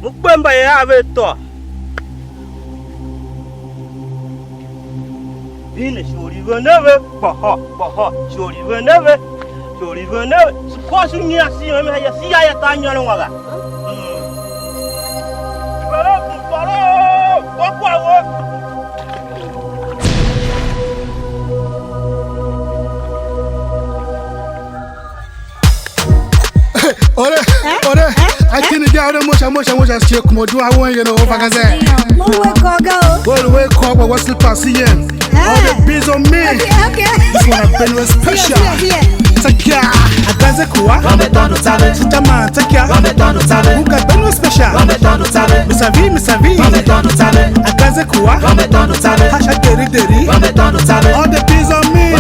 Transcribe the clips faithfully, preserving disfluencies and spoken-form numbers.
U gbe mbayev a ve tôô. Vine shighe u i ve ne ve, kpôhô, kpôhô, shighe u i ve ne ve, shighe u i ve ne ve. Su kôr, su nyian, su yem, ya, su ya, ya tar nyôron wa ga. Mm. Kpôhô, kpôhô, kpôhô, kpôhô. Ore, ore, I can't get out of motion, motion, motion, still come on, do I want you know, over there. Mo we koga o. Well, we call what was the pass again? All the bees on me. Okay, okay. This one I've been with special. Here, here, here. Take care. Akaze kuwa. Sita man, take care. Uka benu special. Misavi, misavi. Akaze kuwa. Hasha deri deri. All the bees on me.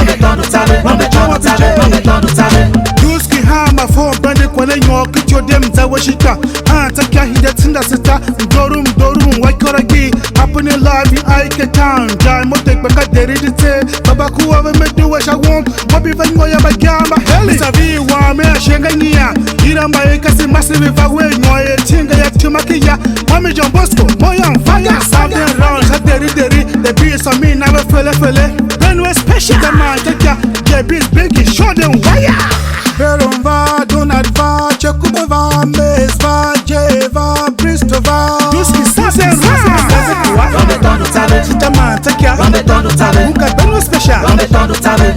Use ki ha my phone, brand it, kwale nyo, kit yo dem, za washika. Ah, take care, he just in the sister. Dorum, dorum, wa kora gi. Happening live in I K Town. Jai mo tek baka deri di te. Baba kuwa ve me do what I want. Mo bi ve ngo ya ba gamba. Heli. Misavi wa me a shenga nia. Ira mba e kasi masive va we nyo e tinga ya tuma ki ya. Mami John Bosco, mo ya mfaya. Southern rounds, ha deri deri. The beats on me, na ve fele fele. Benue special. The man take ya. J B's biggie, show them wire. Veron va, Donald va, Chekube va, Mace va, Jay va, Bristol va. Duski Southern rounds. Sita man, take ya. Uka benu special.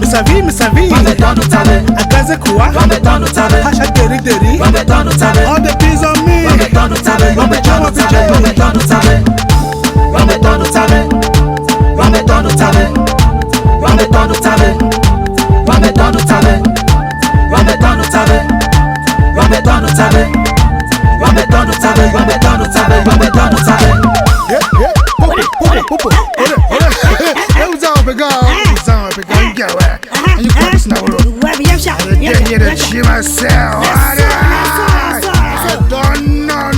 Misavi, misavi. Akaze kuwa. Hasha deri deri. All the bees on me. Yeah, yeah. Pupu, pupu, pupu. Hey, what's up, big guy? What's up, big guy? Yeah, well. And you come this now, bro. Web, yep, shop. Yeah, yeah, yeah, she myself. That's it, that's it, that's it. I don't know.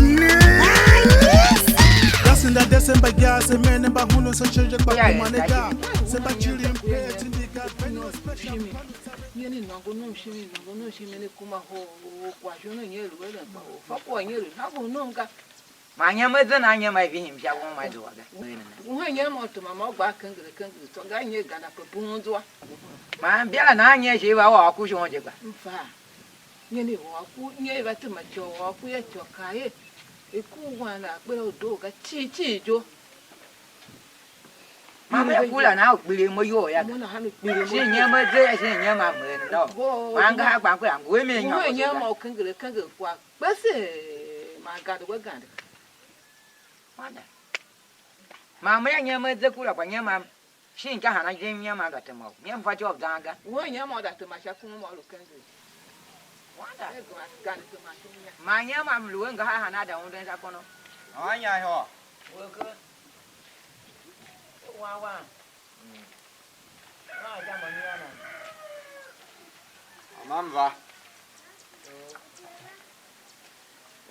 That's in the December, yeah, se men ba hunu so change kwa kumanega. Se ba chili mpe tindi ka beno special. Nyeni nongo nom shimi, nongo nom shimi ne kuma ho, ho kwa shono nye lu eren kpa ho. Fa kwa nye lu, ha bo nom ga. Man nyam a zan a nyam a i vihim sha won ma i zua ga. U hen nyam a u tema ma u gba kengere kengere tsô, ga nye ganda pe bughun zwa. Man biala nan nye shi i va ôr ku shon je kpa. M fa. Nyen i ôr ku, nyen i va tema ityô, ôr ku ya ityô, kaa er, i ku wan a kper a u doo ga cii cii jo. Man me kula nan u kpiligh mo iyol ya ga. Mo nahan u kpiligh mo. Shin nyam a ze, shin nyam a mhen no. Man ga gban kula ngu a mi nyôr. U hen nyam a u kengere kengere kwagh. Kpese, man gande we gande. Wanda. Man me nyam a ze kula kpa nyam a Shin ka hana je nyam a da tema u? Nyam fatyô u zan ga. Wen nyam u da tema sha kuma ma u lu kenger. Wanda. E gema gande tema sha nyam. Ma nyam a mlu we nga ha hana da unden sha kono. Awa nya hô. We ke. Wa wa. Mm. Wa ja ma ni ana. Mama m va.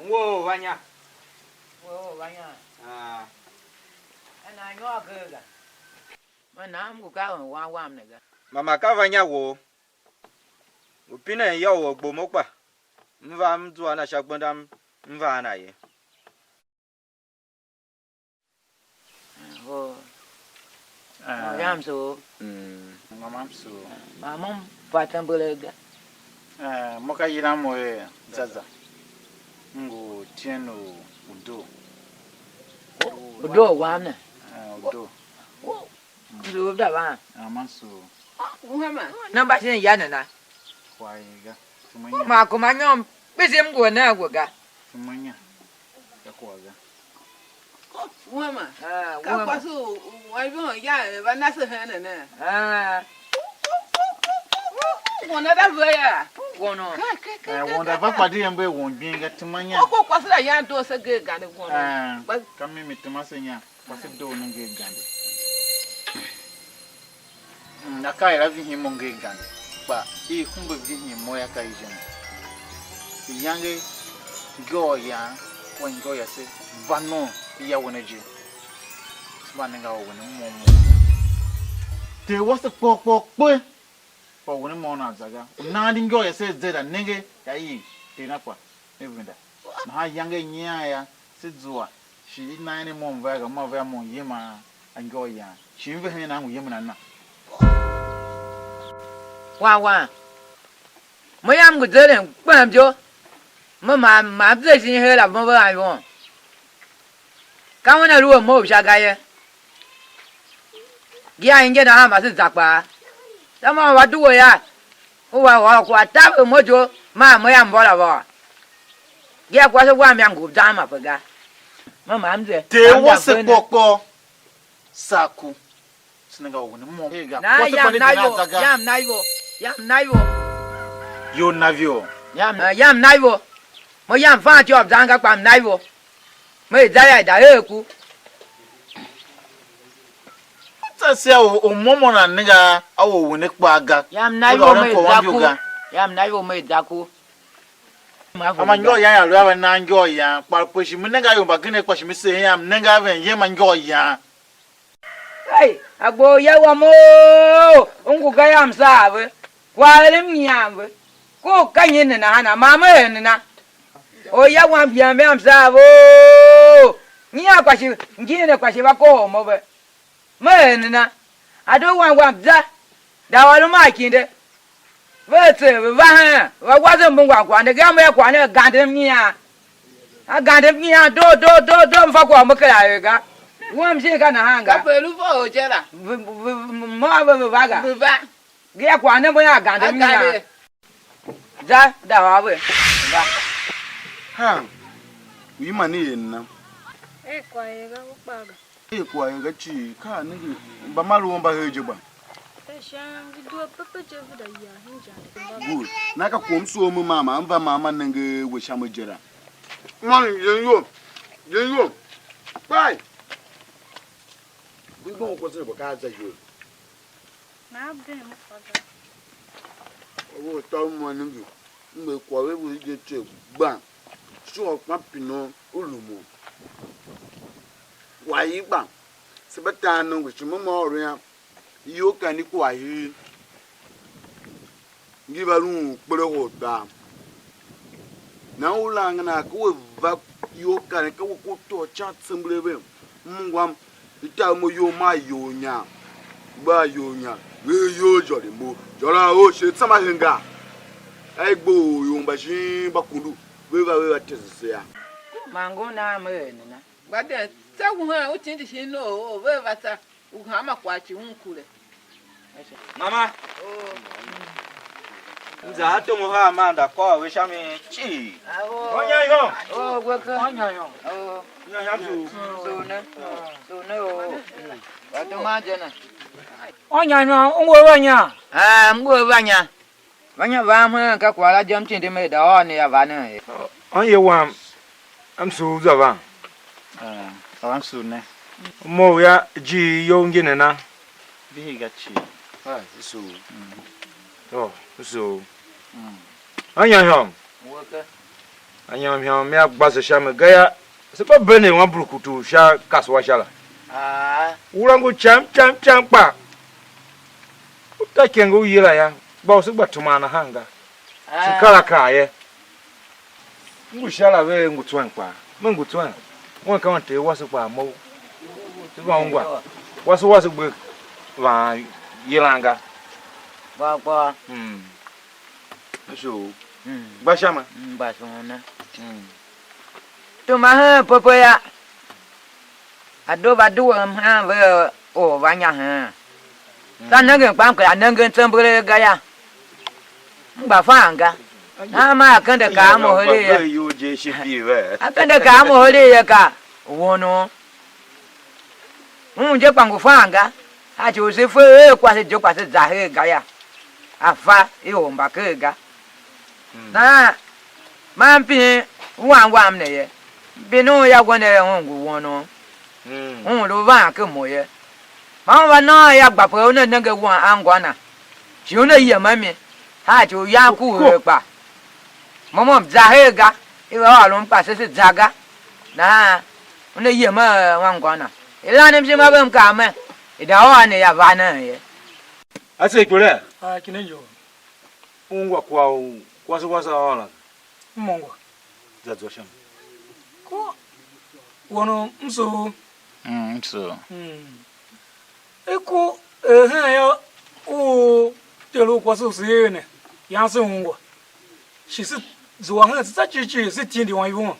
Ngu u va nya? Ngu u va nya? Ah. Ana nyô a ke ga. Man nan m ngu ka eren wan wam ne ga. Mama ka va nya wou. Ngu pinen ya u a gbo mo kpa. M va m zua na sha gbenda m, m va a na ye. Oh. Ah. Yam so. Mm. Mama m so. Ma mo m fa tembele ga. Eh, mo ka yilan mo er Zaza. M ngu tyen u Udo. Udo wam ne? Eh, Udo. Lu da van. Aman so. Uhama. Namba shin ya nana. Kwa yi ga. Tuma nya. Ma kuma nyom. Bisim ngu ne ngu ga. Tuma nya. Ya kwa ga. Uhama. Ah, ka uhama. Kwa su wa ivon ya va na se hene ne. Ah. Wona da ve ya. Wono. Ka, ka, ka, eh, ka, wonda ka, va ka. Kpa di yambe won gbin ga tuma nya. Ko kwa se la yan do se ge gane wono. Ah. Ba ka mi mi tuma se nya. Kwase doo ne nger gande. Mm, akaa er a vihin mo nger gande, kpa i kumbe vihin mo yô, ka i ijime. Iyange ngôôr yan kua ngôôr yase va nom ya wene je. Mba nenge a u wene mo mo. Ter wase kpôghôr kpôghôr kpe. Kpa u wene môm a za ga. U nan di ngôôr yase a zenda, nenge, ka i Ter na kpa, me venda. Nahan iyange i nyian ya, Se zua, shi i na en a mo m vea ga, mo vea mo m yem a anngôôr yan, shi m ve hen a ngu yemen a na. Wan wan, mo yam ngu zeren kpem jo, mo ma ma m ze shin her la mo ve anivon. Ka una lu a mough sha ga ye. Gia inge nahan ma se za kpaa. Sha ma u a due yô, u va ôr kwagh taver mo je, maa mo yam mbôr a vôô. Gia kwase wam yam ngu zan ma pe ga. Ma ma m ze. Ter wase kpôr kpôr, saa ku. Se nenge a u wene môm. Naa yam na ivor, yam na ivor, yam na ivor. Yo na ivor. Yam, eh, yam na ivor. Mo yam fan ityô u zan ga kpa m na ivor. Me i za ya i da er ku. Tsa se a u, u môm u nan nenge a u wene kpaa ga. Yam na ivor me i za ku. Yam na ivor me i za ku. Ama ngôôr yan ya lu a va nan ngôôr yan. Kpa kpe shi me nenge a ior mbagenev kpa shi me seer yam nenge a ven yem a ngôôr yan. Hey, agbo ya wam oo, u ngu ga yam saa ve. Kwagh eren m nyian ve. Ko ka nyi ne nahana, ma me er nena? Oya wam yam yam saa ve oo. Nyian kpa shi, ngin ne kpa shi va kohol mo ve. Me er nena? Ado wam wam za, da ôron a kinde. Ve tser ve va hen, va wa se mbungwa kwagh ne, gam er kwagh ne a gande mnyian. A gande mnyian doo doo doo doo, m fa kwagh me kera er ga. Wam shin ka nahan ga. Kape lu vough je la. Ve, ve, ve, mo a ve ve va ga. Ve va. Gia kwagh ne mo a gande mnyian. Za da ôr ve, va. Han, u ima ne er nana? Eh, kwagh er ga, u kpaa ga. Eh, kwagh er ga cii, ka a nenge, mbamaren mba her je gba. Good. Na ka kwagh m soo me maa, ma m va maa ma nenge we sha me je la. Man, yen yo, yen yo. Kpai. Gbong kwase ne bo ka a za iyol. Naa bem u fa ga. Awe u tôv môm ne ngi, m er kwagh ve ve je tse gbang. Shughul kpa pine u lumun. Kwagh i gbang. Se mba taan nongo shi mo ma ôron yam, iyol kani kwagh hii. Ngi va lu un kperehor tar. Nahan u lan ga nahan, ka we va iyol karen, ka we ku tôô ican tsember a ve. M ungwa m, i taver mo iyol maa iyol inyar, gba iyol inyar, ve iyol jôr i mo, jôr a ou shi tsama henga. A i gbe u ior mbashin mba kundu, ve va ve va tese se a. Man ngun a me er nena? Gba den, tsa wuhen u tindi shin nou, ve va tsa. U hanma kwagh ci un kure. Mama. M za atom uhar man da kôr ve sha mi cii. Ônyanyon. Oh, we ke. Ônyanyon. Oh. Ônyanyon su. Su ne. Su ne, oh. Wa to ma je ne. Ônyanyon, u ngu a va nya? Ah, m ngu a va nya. Va nya vam hen ka kwagh la je, m tindi mer da ôr ne ya va nen ye. Anye wam, m sugh za van. Eh, ôr m sugh ne. Mough ya ijir you ngi nena? Vihi ga cii. Ah, m sugh. Mm. Oh, m sugh. Mm. Anyom ihom. Anyom ihom mea gba se sha mi gayô. Se mba benen wan brukutu sha kasua sha la. Aa. Ura ngu cam cam cam kpa u ta ikenge u yila yô, gba u se gba teman nahan ga. Shi kar a kaa ye. M ngu sha la ve ngu tswen kpaa. Me ngu tswen. Wen ka wan ter wase kpaa mough. Se va ungwa. Wase wase gbe van yilan ga. Kpaa kpaa. Mm. So, mm, gba sha ma? Mm, gba sha ma. Mm. Tuma hen pepe ya. A doo va due mhen ve or va nya heen. Ka nengen kpa m kera nengen tsembelegh ga yô. M gba fan ga. Nahan maa a kende kaa a mo heregh ye. A kende kaa a mo heregh ye ka won u. Un je kpa ngu fan ga. A ci u se fe er kwase je kpa se za her ga yô. A fa i or mba ker ga. Mm. Nahan maa m pine wan wam ne ye. M pine un ya wene er un ngu won u. Mm. Un lu van ken mo ye. Ma un va nôôn ya gba pe una nenge wan anngô na, shi una yem a mi, haa ci u yan kuugh er kpa. Mo mo m za her ga, i va ôron kpa se se za ga. Nahan una yem a anngô na. I lan mshima ve m kaa mer, i da ôr ne ya va nen ye. Ase ikpelea? A kine njoo. Ungwa kwagh u kwase wase a ôron la. M ungwa. Za zwa sha mi. Ko Wan u m sugh. Mm, m sugh. Mm. I ku er hen yô, u ter u kwase u se er ne, yan se ungwa. Shi se zua hen, se za cii cii, se tindi wan iwuan,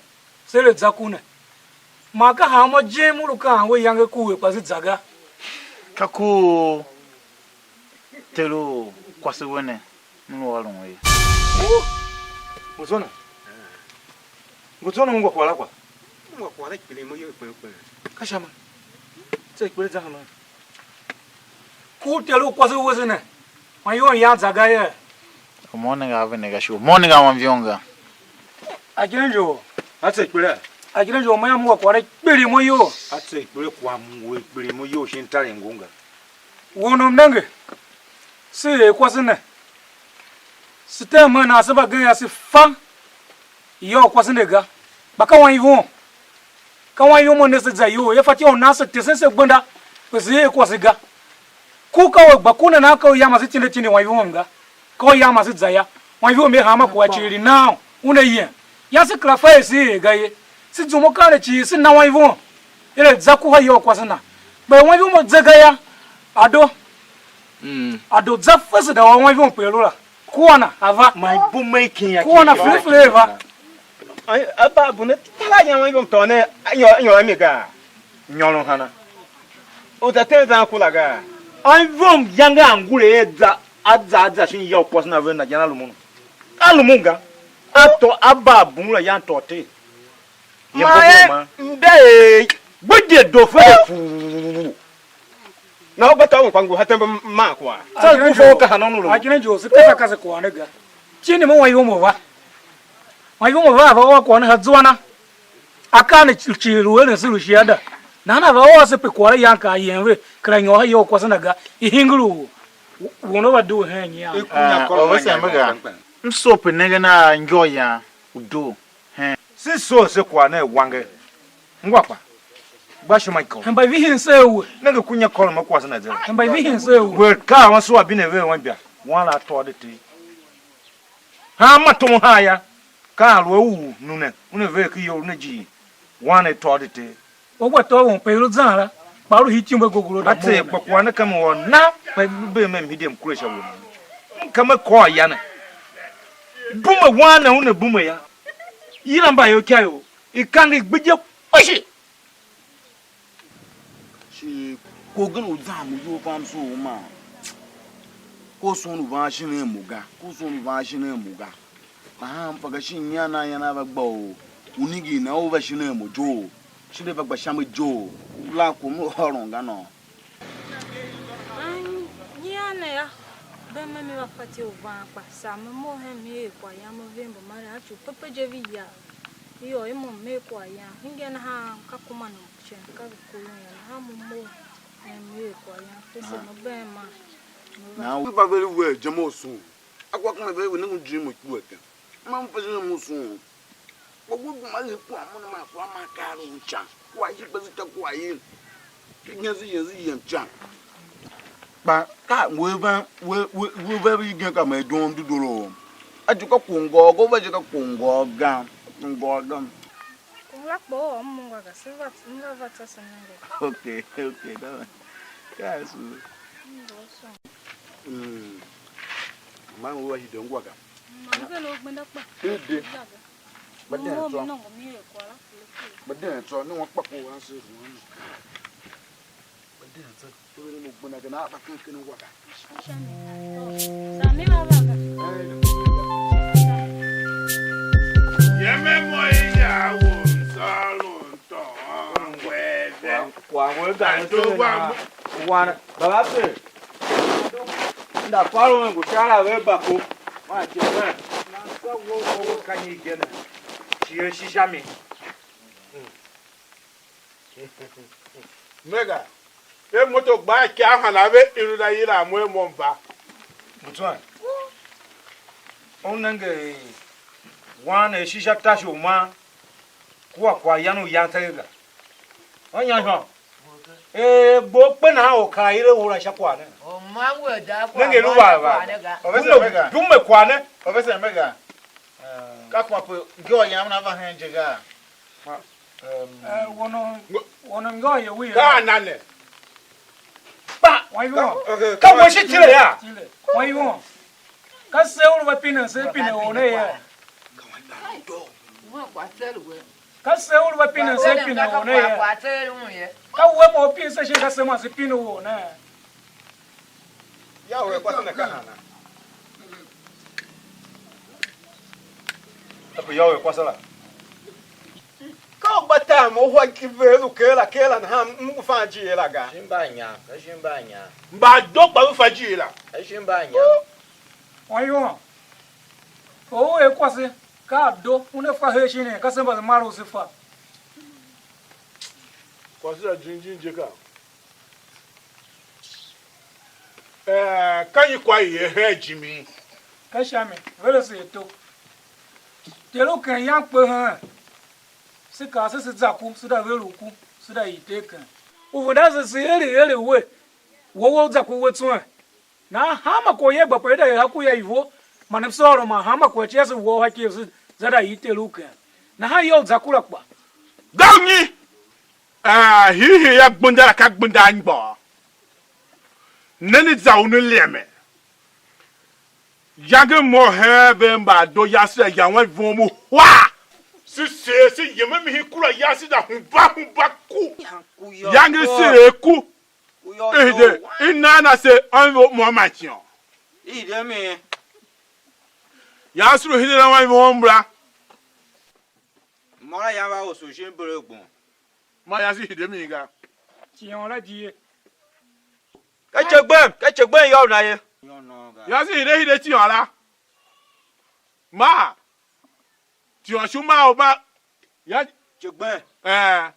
se le za ku ne. Man ka hanma jem u lu kaan we iyange ku we kpa se za ga. Ka ku u ter u kwase we ne, m lu ôron ye. Ngu tsô ne? Ngu tsô ne ungwa kwagh la kwa? Ungwa kwagh la kpiligh mo iyol kpen kpen. Ka sha ma? Tse kpele za hana? Ku ter u kwase wese ne, man ior yan za ga ye. Mo nenge a vene ga shi, mo nenge a wanvion ga. Akinenjo. A tse kpele? Akinenjo, mo yam ungwa kwagh la kpiligh mo iyol. A tse kpele kwagh m ngu kpiligh mo iyol shin taren ngu nga. Won u nenge, se er kwase ne, se tem hen a se mbagenev yô, se fa iyôghkwase ne ga, kpa ka wan ivon. Ka wan ivon mo ne se za iyol, ya fatyô u nan se tesen se gbenda, kpa se er kwase ga. Ku ka we gba ku nahan ka u yam a se tinde tinde wan ivon ga. Ka u yam a se za yô, wan ivor mer hanma kwagh cii, now una yem. Yô, se kera fa er se er ga ye. Se zum akaa ne cii, se na wan ivor, er a za ku ha iyôghkwase na. Kpa er wan ivor mo ze ga yô, a do, a do za fese da wan ivor pe a lu la. Kua na a va. Man bume ikin ya. Kua na fele fele a va. Ai, a ba bu ne tala yan wan ivor tôô ne, a nyôr, a nyôr a mi ga. Nyôron hana? U za ten zan ku la gaa? Anmgbian yange angure a za, a za, a za shin ya u kwase na ve na, yan a lumun. A lumun ga. A tôô, a ba bum la yan tôô te. Ye ma bobo e ma. Mbe e gbede do fe de fuu. Na u gba tôô un kpa ngu ha tembe ma kwa. Sa ku fo ka hanon lu. Akina jo se kasa kasa kwa ne ga. Chini mo wa yo mo va. Wa yo mo va va wa kwa ne ha zua na. Akaa ne cii lu eren se lu shiada. Nahan a va ôô se pe kwagh la yan ka a yem ve, kera nyôr a iyol kwase na ga, i hingir u won u va due hen nyian. I kunya kôr ma nya kpen kpen. M soo pe nengen a injô yan u doo hen. Se soo se kwagh ne a wanger. Ngwa kpa. Gba ishima ikôr. Hemba vihin se we. Nenge kunya kôr ma kwase na ze. Hemba vihin se we. Wer ka wan sua bine ve wan bia. Wan la tôô de te. Hanma tom haa ya, ka a lu a u nu ne, una ver ken iyol ne ijir, wan ne tôô de te. U gba tôô un pe i lu zan la, kpa u lu hii ityumbe gogoro da. A tser gba kwagh ne ka mo ôr na, kpa i lu bee mer mhidi m kure sha we. M ka me kôr ya ne. Bume wan ne una bume ya. Yila mba ior ikyav, i kange i gbidye kpishi. Shi ko gen u zan mo iyol pam soo man ko son u van shin a mo ga, ko son u van shin a mo ga. Nahan m fa ga shin nyian nan yan a va gba u u ningir nan u va shin a mo je u shin a va gba sha mi je u u lan ko m lu ôron ga nô. An nyian ne yô, bem me mi va fatyô u van kpa saa me mough hen mi er kwaghyan me ver mbamaren a ci u pepe je ve ya. Ior i mo m er kwaghyan, hingen nahan ka kuma ne mcem, ka ve kurun yô, nahan mo mough, em, m er kwaghyan, fese mo been man, mo va. Nahan u va ve lu wer je mo u sughun. A kwa kuma ve lu nenge ujijingi mo ikpue ken. Ma m fa shin mo u sughun. Kpa we gema er kwagh mo ne man kwagh man ka a lu un ican. Kwagh yi kpa se ta kwagh yi. Ken se yem se yem ican. Kpa ka we van, we, we, we va vi igen ka me doo dedoo. A ju ka kwagh ngôôr ga, u va je ka kwagh ngôôr ga. Kwagh ngôôr ga. Kwagh la kpa u ôr m ungwa ga, se va, m va va tsô se nenge. Ok, ok, da. Ka asu. Mm. Man u a hide ungwa ga. Man ve lo gbenda kpa. Ede. Gbenda tsô. Mo mo nongo mi er kwagh la kule kule. Gbenda tsô, ne wa kpa ko wa se ruan. Gbenda tsô. Ko ne mo gbenda ga na ba ken ken ungwa ga. Sha mi. Sa mi va va ga. Yeme mo i ya wo msôron tôôn we ve. Kwagh we ga ne se na. Wan, baba se. Nda kôr un ngu sha la ve bako. Man che wen. Nan sa wo wo wo ka nyi je ne. Shi er shisha mi. Mega. E moto gba a ikav hana ve iru da yila mo a mo mba. Mutswen. U nenge wan er shisha tashi u ma kua kwaghyan u yan tseghe ga. Anya hô. Eh, gbo kpe nahan or kar ire u la sha kwagh ne. Or ma ngu a da kwagh. Nenge lu va va. Professor Mega. Dume kwagh ne. Professor Mega. Ka kuma pe ngi or yam na va hen je ga. Ma, Eh, wono, wono ngô ye wia. Ka a na ne. Kpa, wan yuan. Ka we shi tile ya. Tile. Wan yuan. Ka se u lu va pine, se pine u ne ye. Ka se u lu va pine, se pine u ne ye. Ka we mo u pine se shi, ka se mo se pine u ne. Ya we kwase na ka hana? Tapu ya we kwase la. Ka u gba tam u hwa ki ve lu kera kera nahan m ngu fan ijiir la ga. Shin mba nya, ka shin mba nya. Mba do kpa ve fa ijiir la. Ka shin mba nya. Wan yuan. Or u er kwase, ka a do, una fa her shin ne, ka se mba se mar u se fa. Kwase la jim jim je ka. Eh, ka nyi kwagh i er hen jimi? Ka sha mi, vere se ato. Ter u ken yan kpe hen, se kaa se, se za ku, se da ver u ku, se da ite ken. U venda se, se ere ere we, wo wo za ku we tswen. Nahan hanma kwagh ye gba pe da er a ku ya ivo, man msôôrom man hanma kwagh cia se woo ha ki se za da ite lu ken. Nahan ya u za ku la kpa. Dang nyi? Ah, hiihii ya gbenda la ka gbenda angbôô. Ne ne za u ne lieme. Yange mo hen ve mba do yase la, yawen vom u hwa. Se seer se yem a mi hi kura yase la humba humba ku. Yange se er ku. Ehide, i nan ase anvo mo ma ityô. Ihide mi. Yase lu hide la anvo mbra. Mo la yan va oso shin bere gbon. Ma yase hide mi ga. Tiôn la di ye. Ka che gbem, ka che gbem yô u na ye. Yase hide hide tiôn la. Ma. Tiôn shu ma u ma. Ya. Che gbem. Eh.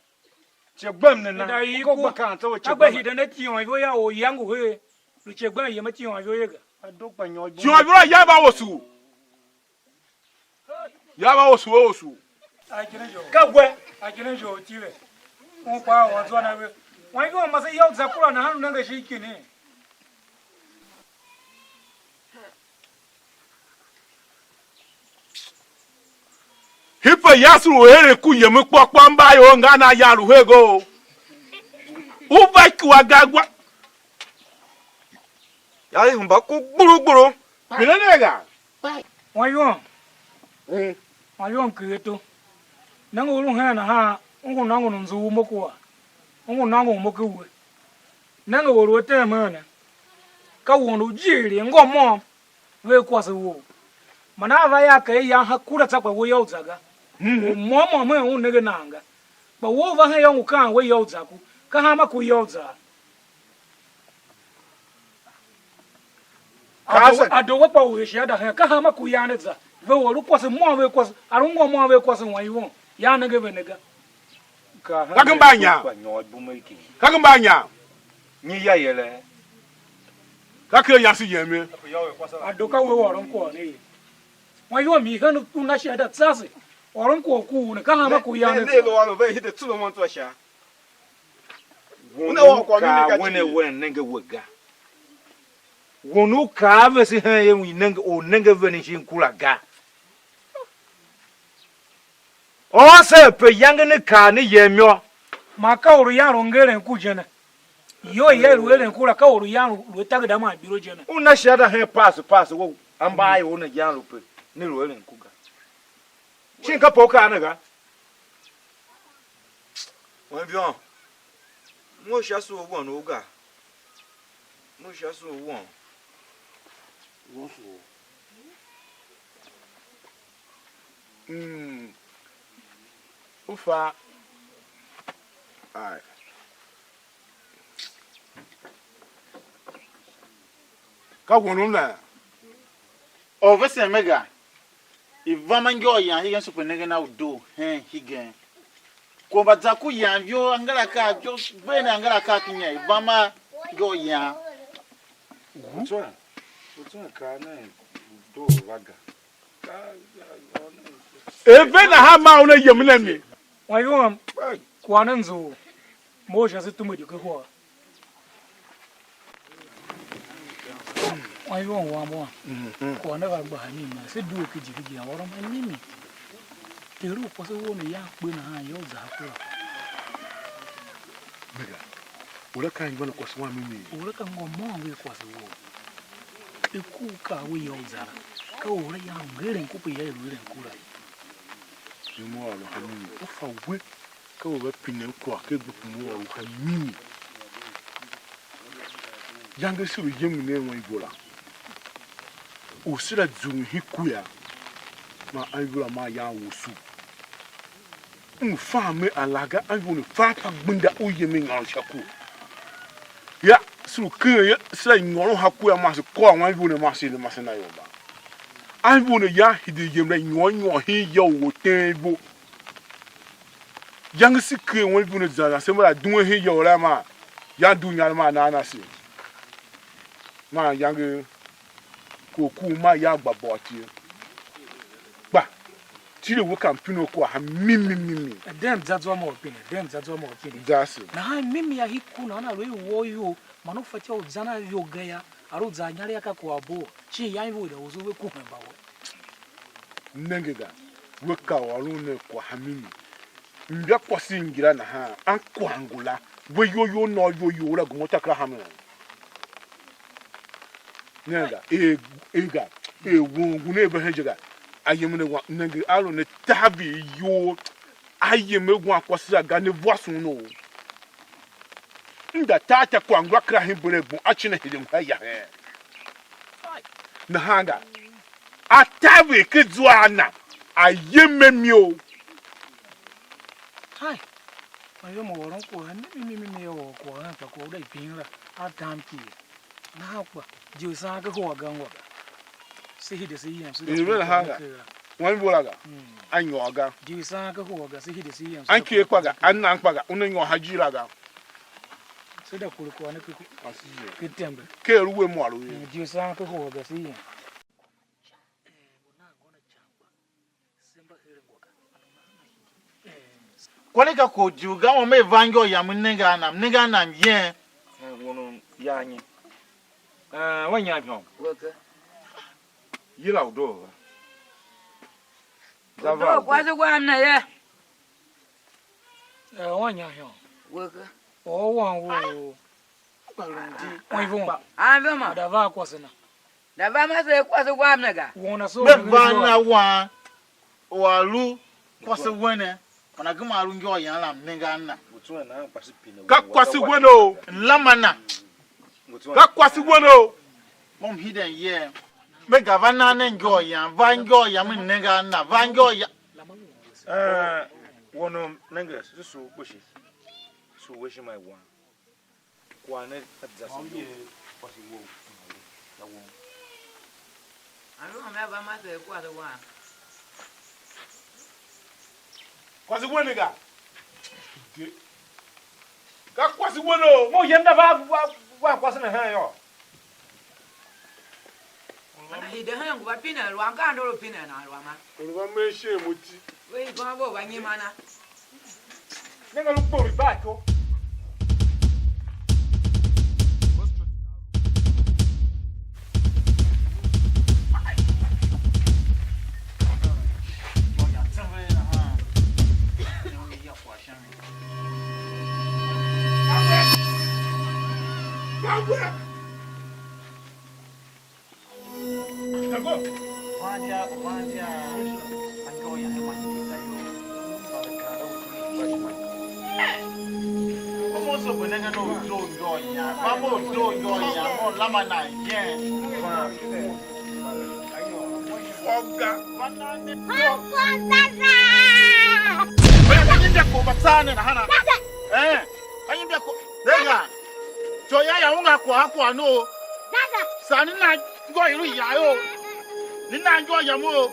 Che gbem ne na. Da i ko gba kan tso che gbem. Hide ne tiôn ivo ya o yangu he. Lu che gbem yem tiôn ivo ye ga. A do gba nyô. Tiôn ivo ya ba osu. Ya va osu a osu. Ka we. A kine jo tile. Un kpa wan zwa na ve. Wan yo ma se yô za kura nahan u nenge shi kine. Hipe yase u eren ku yemen kpô kpô mba ior nga na yan lu hego. U va ikua ga gwa. Yase hemba ku gburu gburu. Pine ne ga. Wan yuan. Mm. Wan yuan Kristo. Nenge u lu hen nahan, u ngu nôngon u nzughul mo kua, u ngu nôngon mo ki we. Nenge we lu a tem hen ne, ka won u jighilii ngô môm, ve kwase wou. Man a va yô, a kaa er yan ha kura tsô kpa we yô u za ga. Mhm. U môm môm hen un nenge nan ga. Kpa we u va hen yô, ngu kaan we yô u za ku. Ka hanma ku yô u za? A do we kpa u er shi a da hen, ka hanma ku yan ne za. Ve u a lu kwase môm ve kwase, a lu ngô môm ve kwase wan iwon, yan nenge ve ne ga. Ka hemba nya. Ka hemba nya. Nyi ya yele? Ka ken yase yem ye. A do ka we u ôron kwagh ne ye. Wan iwon mi hen u na shi a da tsa ase, ôron kwagh u ku u ne, ka hanma ku yan ne za. Ne lu ôron ve hide tsulo mo tsô sha. Won u kaa wen a wen nenge we ga. Won u kaa vese hen ye u nenge, u nenge ven shin kura ga. Ôôn se pe yange ne kaa ne yem yô. Man ka or u yan lu ngeren ku je ne. Iyol i ya i lu eren ku la, ka or u yan lu, lu a tageda man biro je ne. U na shi a da hen pass pass wou, amba a ior ne yan lu pe ne lu eren ku ga. Shin ka pe u kaa ne ga. Wen Bion, mo sha soo wan u ga. Mo sha soo wan. Won soo. Mm. U fa. Ai. Ka won u la. Or vesen me ga, i vam anngôôr yan hegen, sukpe nengen a u doo hen hegen. Ko mba za ku yan ivor angala akaa, ivor bee ne angala akaa ki nya, i vam anngôôr yan. Tsô, tsô kaa nen u doo la ga. Ka, ka, ka, Eve nahan maa una yem ne mi? Wan iwam, kwagh ne nzughul, mo u sha se tumbe idyuke hua. Wan iwam wam wan, kwagh ne va gba hanyi man se due ken ijiir ki ijiir, ôron hanyi mi. Er u kwase wou ne yan kpe nahan yô, u za a kura. Mega, u la ka anmgbian u kwase wam mimi? U la ka ngô môm ve kwase wou. E ku u kaa we yô, u za la. Ka u la yan u eren ku pe ya i lu eren kura ye. Yum u ôron ha mimi, u fa we, ka u va pinen kwagh ken gbepum u ôron ha mimi. Yange se lu yemen a anmgbian la. U se la zungwe hen ku yô, man anmgbian la maa yan usu. M fan mer a laa ga, anmgbian ne fan pa gbenda u yemen nyôron sha ku. Ya, se lu ken ye, se la nyôron ha ku yô, man se kôr anmgbian ne, man se ne, man se na ior mba. Anmgbian ne yan hide yem la nyôr nyôr hen ya u orten ivo. Yange se ker anmgbian ne zan zan, se mba la duen hen ya u la, man yan dugh inyaregh, man nan na se. Man yange Ko ku ma ya gba bôti ye. Kpa tile we ka mpin u kwagh ha mimi mimi. Dem za zwa mo pine, dem za zwa mo pine. Za se. Nahan mimi ya hi ku nahan a lu i woo iyol, man u fatyô u zan a iyol ga yô, a lu zan inyaregh a ka kwagh boo, shin ya i vough da u zu ve ku hemba we. Nenge ga, we ka u ôron ne kwagh ha mimi. Mba kwase i ngira nahan, ankwagh ngu la, we iyol you nôô iyol you la gema u ta kera hamen. Nenge ga, e, e ga, e won ngun a va hen je ga. A yemen a wan, nenge, a lu ne tahav iyol, a yem a wan kwase la ga, ne vôson u. M da ta ta kwagh ngula kera hen bere bon, a cine hide mha ya hen. Nahan ga, a taver ken zwa a na, a yem a mio. Hai, ayom u ôron kwagh mimi mimi mi, a ôr kwagh hen, kpa kwagh u da ipin la, a tam ki ye. Nahan kpa, Josang ke hua ga ngwa ga. Se hide se yem, se da Iwulo kure nahan ga. Kera. Wan iwulo ga. Mm. A nyôr ga. Josang ke hua ga, se hide se yem, se An da kie kure kpa ga, kera. An nan kpa ga, una nyôr ha jira ga. Se da kure kwagh ne ke ku-, Asi ye. Ke tembe. Ke lu we mo a lu ye. Mm, Josang ke hua ga, se yem. Kwani ka kwagh u jighjigh ga, mo me va ngô yam, m nenge a na, m nenge a na myeen. Eh, won u ya nyi? Eh, wa nyam ihom. Weke. Yila u doo va. Za va u doo. Kwase wam na ye. Eh, wa nyam ihom. Weke. O wan wo. Kpa lu ndi. Wan ivon. Ave ma. Da va kwase na. Da va ma se kwase wam ne ga. Won a so. Me va na wan u a lu kwase wene, man a gema a lu ngô yan la m nenge a na. Ka kwase wene o. Lama na. Ka kwase wene o. Mo m hiden ye. Me ga va na ne ngô yan, va ngô yan m nenge a na, va ngô yan. Eh, wono nenge, su su kpushi. Su we shi mai wan. Kwagh ne a za se iyol. Kwase wou. Ya wou. Alo, ma me va ma se kwase wan. Kwase wen ne ga? Ge. Ka kwase wen o. Mo yem da va, va, va kwase ne hen yô. Ana hide hen ngu va pinen lwa, ka ndo lu pinen a lwa ma. Lu va me shin mo ti. Ve i van vo va nyimana. Nenge lu kpovi ba to. Oya, ka nyi mbia ko mba tsaa ne nahana? Eh, ka nyi mbia ko? Nega, tsô ya ya unga kwagh a kwagh nou. Saan ni nan ngô i lu ya yo. Ni nan ngô yam o.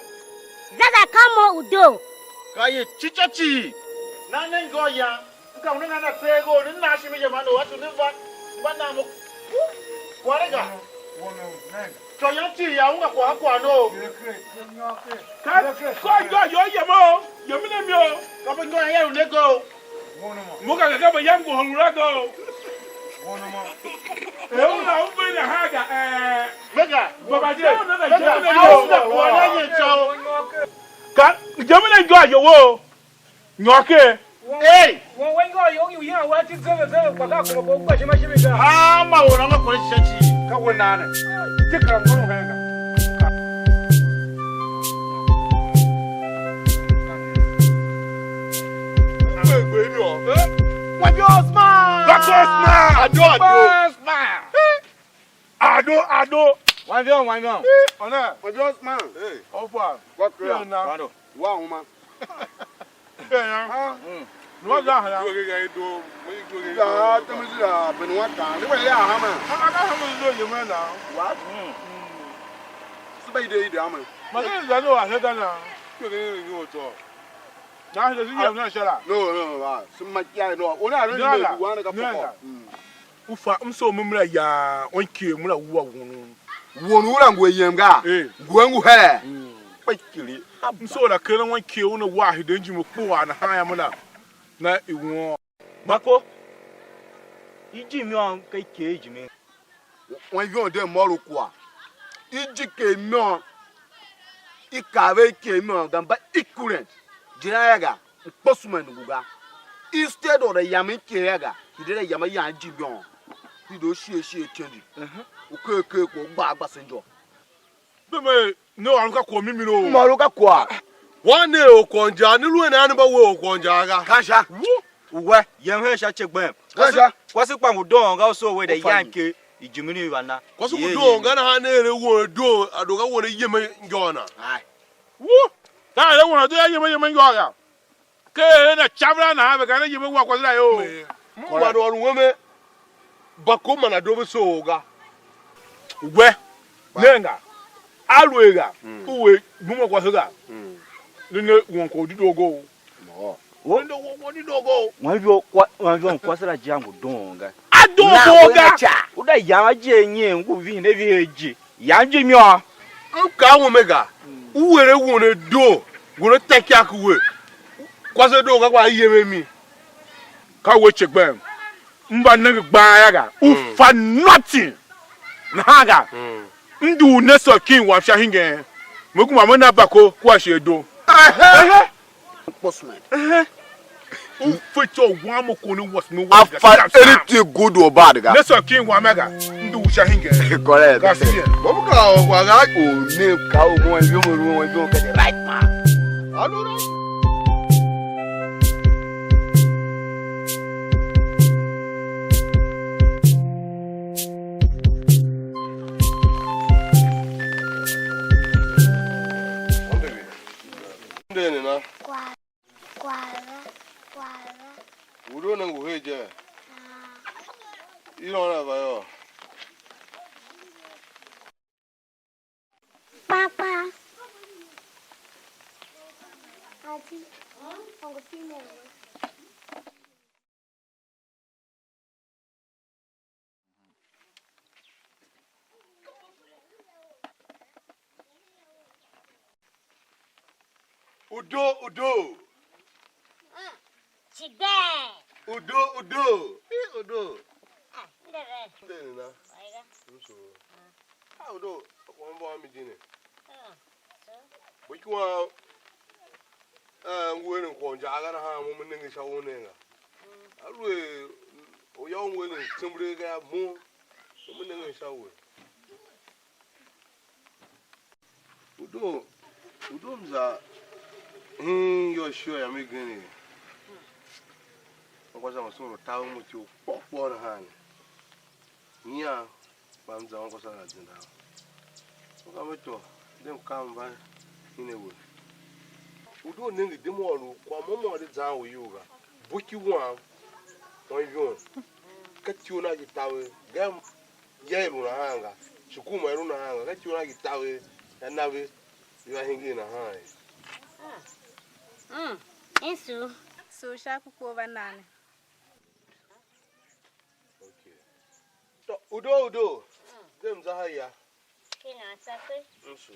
Zaza, ka mo u doo. Ka ye chicha chi. Nan ne ngô yam. Nka una nana tseegh ou, ne nan shimi je man u a tsu ne va, va nan mo. Kware ga. Tsô yan cii ya unga kwagh a kwagh nou. Ka, ka ngô yô yem o, yem ne mi o. Ka be ngô yô yem ne go. Mo ka ka be yam ngohol u la go. E u la u be na ha ga, eh. Mega. Baba je una na je una yo. Kwagh a ye tsô. Ka Jami na njô a yowo. Nyô ke. Hey! Won wen ngô yô, u yilan wa ti zeve zeve, kpa ka kuma ko u gba ishima shimi ga. Ah, ma wona nga kore sha ci. Ka we nane. Ti kera ngôron hen ga. Gbe gbe mi o. Wa Josman. Wa Josman. Ado, ado, ado. Wan vion, wan vion. Ona. Wa Josman. Hey. Opa. Wa kera. Wa uma. Kenya. Ah. Mm. Nua za hana. Ijuo gege i doo, mo ijuo gege i doo. Za, temi zira, ben wa kan. Ni wa ya hama. Hama ka hama zo je mena. What? Mm. Suba ide ide ama. Ma ke za no a hega na. Ijuo gege i doo to. Na he si yem na shala. No, no, no, ah. Suma kia no. Ona ro ni me wana ka poko. Mm. U fa, m soo me mera yaan, wan ikyev mera wua won u. Won u la ngu a yem ga? Eh. Ngu a ngu he? Mm. Kpa ikili. M soo la keren wan ikyev una wa hiden jime kpuaa nahan yô, me na, na i won. Mako, i jim yô, ka ikyev i jimin. Wan ivom de môr u kwagh. I jike imôm, i kar ve ikyev imôm ga, mba equivalent. Jiran ya ga, mkposman ngu ga. Instead of the yam ikyev ya ga, hide the yam a yan jim yô. Hide u shighe shighe tendi. Mhm. U ker ker kwagh u gba gba se injô. Beme ne ôron ka kwagh mimi lo. Môr u ka kwagh. Wan ne or kwagh injaa, ne lu a ne mba we or kwagh injaa ga. Ka sha. Wu. Uwe, yem her sha ice gbem. Kwase, kwase kpa ngu doon ga, u soo we de yan ke ijimin i va na. Kwase ngu doon ga nahan ne ere won a doo, a doo ga won a yem a ngôô na. Ai. Wu! Ka ere won a doo a yem a yem a ngôô ya. Ke ere na chavra nahan ve ga ne yem a wa kwase la yo. Mo man ôr u me. Bako man a doo ve soo ga. We, nenga, aluer ga, u we gum a kwase ga, ne ne won kwagh u dedoo go. Ne ne won kwagh u dedoo go. Wan ivor kwa-, wan ivor kwase la je a ngu doon ga. A doo bo ga. U da yam a je nyen ngu vihin a vihi a je. Yam je mi ôr. M kaa u me ga, u ere won a doo, won a ta ikyak we. Kwase doo ga gba a yem a mi. Ka we che gbem. M va nenge gbaan ya ga. U fa nothing. Nahan ga. M dugh ne sôr kin wam sha hingen. Me kuma me na Bako kua shi Edo. Ehe. Ehe. U fetyô u wam u kon u was me wa ga. Anything good or bad ga. Ne sôr kin wam ya ga. M dugh sha hingen. Correct. Kasi ye. Mo ka o kwa ga o ne ka o mo yo mo mo yo ka the right man. Alo. Nde ne na? Kwara, kwara, kwara. U lu ne ngu he je? Ah. I lôôn a va yô. Papa. Ati, ongo pine we. Udo, udo. Mm. Chidee. Udo, udo. Ih, udo. Ah, ndere. Ndere na. Waiga. Nso. Ah, udo. Kwa mbo ami jine. Ah, so. Bo ki wan, eh, ngu eren kwagh u injaa ga nahan mo me nenge sha u ne ga. Mm. Aluer u ya u ngu eren tsembre ga mo, mo me nenge sha we. Udo, udo m za hin yô, ishigh yam igen ye. Ungwa za ma soro taver mo ityough kpôr kpôr nahan ne. Nyian, kpa m za ungwa sa la zenda. Ungwa me tô, de m ka m va hin a we. Udo nenge, de m ôr u kwagh mo môm de zan u iyol ga. Bo ki wam, wan ivom. Ka ityough na ki taver, ga ya i lu nahan ga, shi kuma i lu nahan ga, ka ityough na ki taver, ya na ve, i va hingir nahan ye. Mm. Insu. Sugh sha ku kpo va na ne. Okay. Tô, udo, udo. Mm. Zem za ha ya. Kina sakwe. Nsu.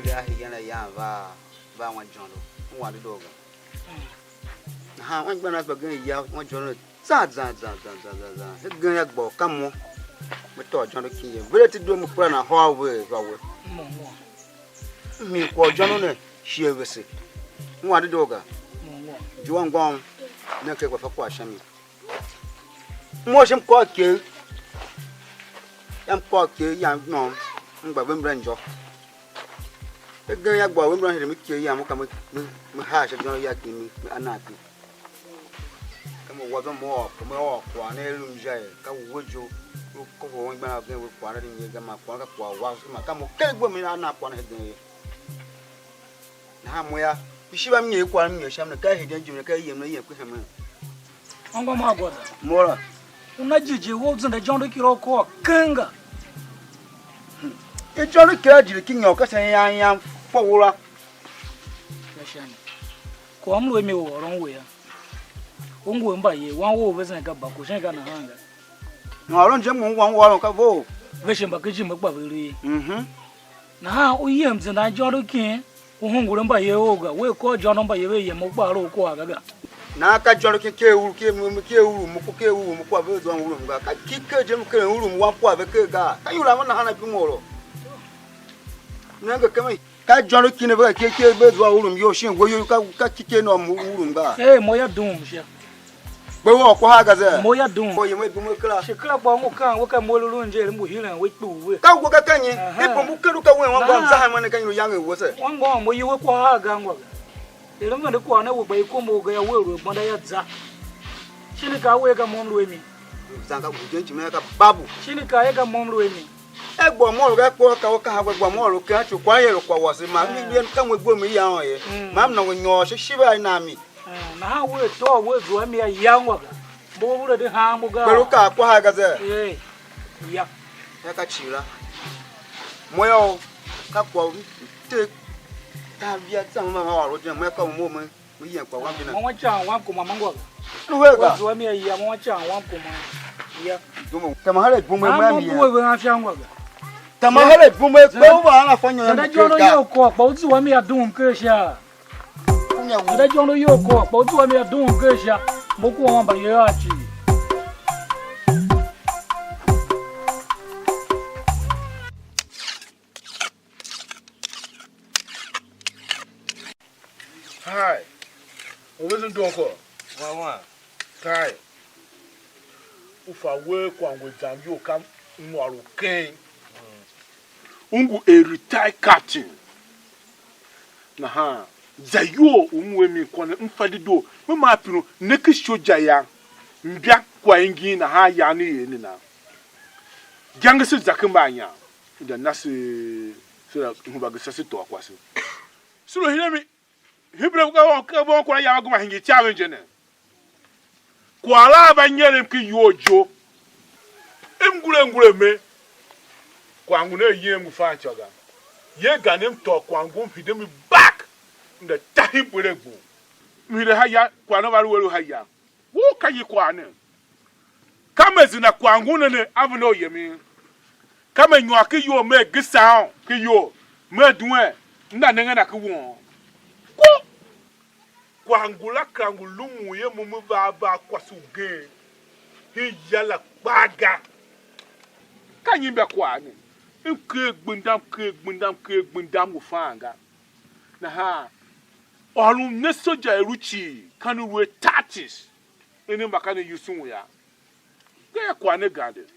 Ve a hegen a yan va, va wan ijôndo, m wa dedoo ga. Nahan anmgbianev mba gen ya wan ijôndo ne zan zan zan zan zan zan zan. Hegen ya gbôghol ka mo, me tôô ijôndo kin ye. Ve ti due me kura nan hôô ve, va we. M hii kwagh u ijôndo ne shighe vese. M wa dedoo ga. Zua ngôm, nen ken gba fa kwagh sha mi. M mough shi m kôr ikev, yam kôr ikev yam môm, m gba ve mra injô. Hegen ya gba ve mra hide me ikev yam, ka me, me, me haa sha ijôndo ya ki mi, me a nan ki. Ka me wa zwa me ôr, ka me ôr kwagh ne a lu mja er, ka u we je u kohol anmgbian agen we kwagh ne a lu nyer ga, man kwagh ne ka kwagh wase, man ka mo keng gbe me a nan kwagh ne hegen ye. Nahan mo yô, m shi va m nyer kwagh m nyer sha mi ne, ka i hiden jim ne, ka i yem ne, yem ku hemen. Ôngô ma Aguada. Mo la. Una jighjigh wou zenda ijôndo kira u kôr keng ga. Ijôndo kira jile ki nyôr ka sha ian ian fa wura. Ka sha mi. Kwagh m lu a mi u ôron we yô. U ngu a mbayev, wan wou u vesen ka ba, ku shin ka nahan ga. Ôron je mo u wan u ôron ka vough. Ve shi mba ken ijime kpa ve lu ye. Mhm. Nahan u yem zenda ijôndo kin, u hungure mbayev ou ga, wea kôr ijôndo mbayev a yem u kpa a lu u kwagh ga ga. Nahan ka ijôndo kin ker uru, ker uru, ker uru mo, ko ker uru mo, kua ve zua urum ga. Ka ki ker je m keren urum wam kua ve ker ga. Ka iura mo nahan a bim oro. Nenge keme. Ka ijôndo kin ve ka ker ker ve zua urum iyol shin we iyol ka, ka ki ker ne u urum ga. Ee, mo ya dum sha. Kpe u ôr kwahar ga zee? Mo ya dum. Mo yem a bum a kera. Shi kera kpa u ngu kaan we ka mo lu lun je, er mbu hiren we kpughul we. Ka we ga ka nyi? Aha. I pum u kende u ka wen wan gbam za hanma ne ka nyi lu yange wese? Wan gbam mo yu we kwahar ga ngwa ga. Er m vende kwagh ne we gba i kom u ga ya, we lu a gbenda ya za. Shin ka we ga mo m lu a mi. Zanga u je jime ka babu. Shin ka ye ga mo m lu a mi. E gba mo lu ga kpo ka we ka ha gba mo lu ken chu kwa ye lu kwa wase ma mi bien ka we gbo mi ya on ye. Mm. Ma m na we nyôr shi shi va na mi. Eh, nahan wea tôô wea zua a mi a ya ungwa ga. Mbo ve vule di haan mo ga. Kper u kaa kwahar ga zee? Ee, ya. Ya ka cii la. Mo yô, ka kwagh u m te, ka via tsam ma ma ôr u je, mo yô, ka u mo me, me yem kwagh wam je ne. Mo wa caan wam kuma ma ngwa ga. Lu he ga. Wea zua a mi a ya, mo wa caan wam kuma. Ya. Tema hele bum e. Nahan me mo m ye. Bue ve anfya ungwa ga. Tema hele bum e, kpe u va ana fa nyo ya. Zenda me ker ijôndo ga. Iyol kwagh, kpa u zua a mi a dum ker sha. Nda ijôndo iyol kôr, kpa u zua mi a dughun ker sha, mo kua wan mbayev a cii. Hai, u vesen doo kôr. Wan wan. Kai, u fa uwegh kwagh ngu zan iyol ka m ôr u keng. U ngu a retired captain. Nahan za iyol u m we mi kône, m fa dedoo, me maa pine u ne ken shoja ya, mbia kwagh engin nahan yan ne er ne na. Iyange se za ken mbaanyan, i za na se, se hemba gesa se tôô kwase. Se lu hide mi, hibir ka von, ka von kwagh ya a gema hingir icaa ven je ne. Kwagh la a va nyerem ken iyol je. M ngure ngure me. Kwagh ngu ne a yem ngu fan ityô ga. Ye ganem tôô kwagh ngu m hide mi back. M da tahi bere gbo. M hide ha ya, kwagh ne va lu er u ha ya. Wo ka nyi kwagh ne? Ka me zenda kwagh ngu ne ne a venda u yemen. Ka me nyôr ken iyol, me gesa un ken iyol, me duen, m na nengen a ken won. Ko! Kwagh ngula kera ngu lumun ye, mo me va a va a kwase ugen hen ya la kpaa ga. Ka nyi mba kwagh ne? M ker gbendam, ker gbendam, ker gbendam u fan ga. Nahan ôron ne soja i lu cii, ka ne lu a tactics, i ne mba ka ne yusun ya. Ker kwagh ne gande.